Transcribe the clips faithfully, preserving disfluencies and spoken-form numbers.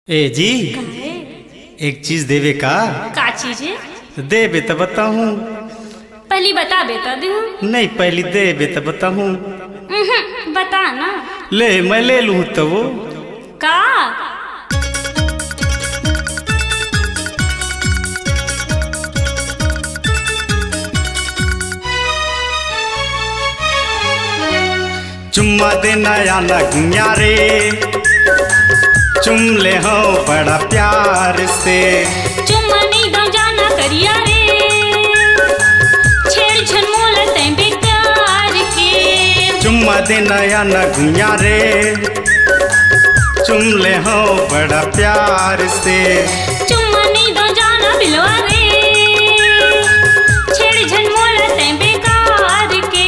ए जी, काहे? एक चीज देबे का? का चीज हे? देबे त बताहूँ। पहली बताबे त देहूँ। नहीं, पहली देबे त बताहूँ। उहुं, बता ना। ले, मैं ले लूँ त वो। का? चुम्मा देना आना गुइयाँ रे, चुम ले हँव बड़ा प्यार से। चुम्मा नइ दँव जाना करिया रे, छेड़ झन मोला तैं बेकार के। चुम्मा देना आना गुइयाँ रे, चुम ले हँव बड़ा प्यार से। चुम्मा नइ दँव जाना बिलवा रे, छेड़ झन मोला तैं बेकार के।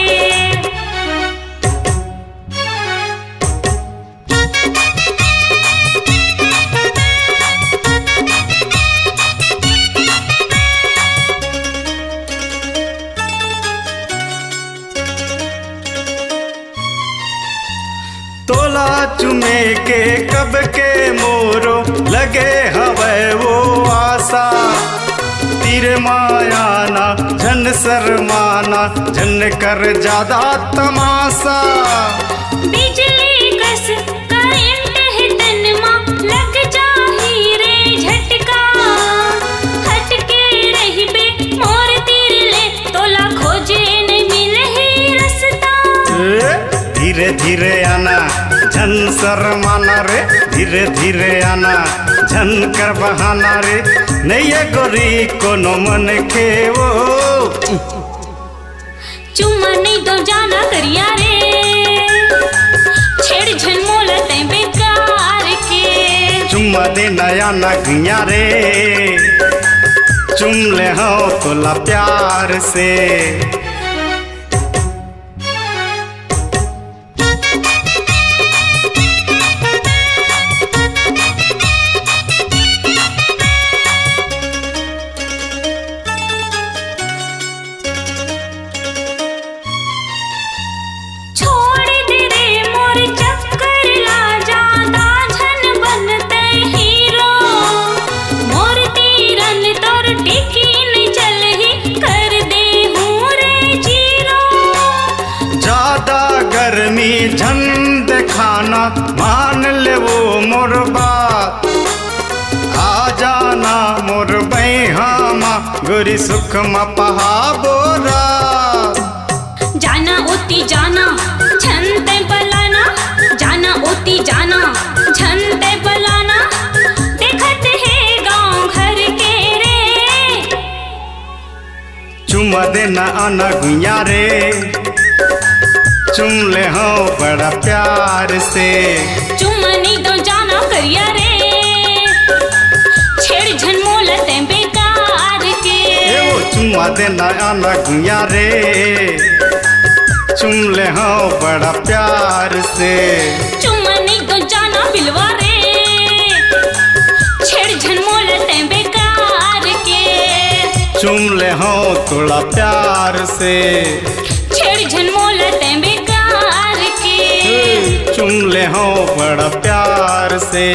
तोला चुमे के कब के मोरो लगे हवय वो आसा। तीर माया ना, झन शर्माना, झन कर जादा तमासा। बिजली कस करंट हे तन मा, लग जाही रे झटका। हटके रहिबे मोर तीर ले, तोला खोजे नइ मिलही रस्ता। ए, धीरे धीरे आना, झन शर्माना रे, धीरे धीरे आना, झन कर बहाना रे। नइ ए गोरी कोनो मनखे वो। चुम्मा नइ दँव जाना करिया रे, छेड़ झन मोला तैं बेकार के। चुम्मा देना आना गुइयाँ रे, चुम ले हँव तोला प्यार से। छोड़ दे रे मोर चक्कर ला, जादा झन बन तैं हीरो। मोर तीरन तोर टिकिन चलही, कर देहूँ रे जीरो। जादा गर्मी झन देखाना, मान ले वो मोर बात। आ जाना मोर बइहाँ मा, गोरी सुख मा पहाबो रात। जाना ओती जाना, झन तैं बलाना, जाना ओती जाना, झन तैं बलाना, देखत हे गाँव घर के रे। चुम्मा देना आना गुइयाँ रे, चुम ले हँव बड़ा प्यार से। चुम्मा नइ दँव जाना करिया रे, छेड़ झन मोला तैं बेकार के। ए वो चुम्मा देना आना गुइयाँ रे, चुम ले हँव बड़ा प्यार से। चुम्मा नइ दँव जाना बिलवा रे, छेड़ झन मोला तैं बेकार के। चुम ले हँव तोला प्यार से। छेड़ झन मोला तैं बेकार के। ए, चुम ले हँव बड़ा प्यार से।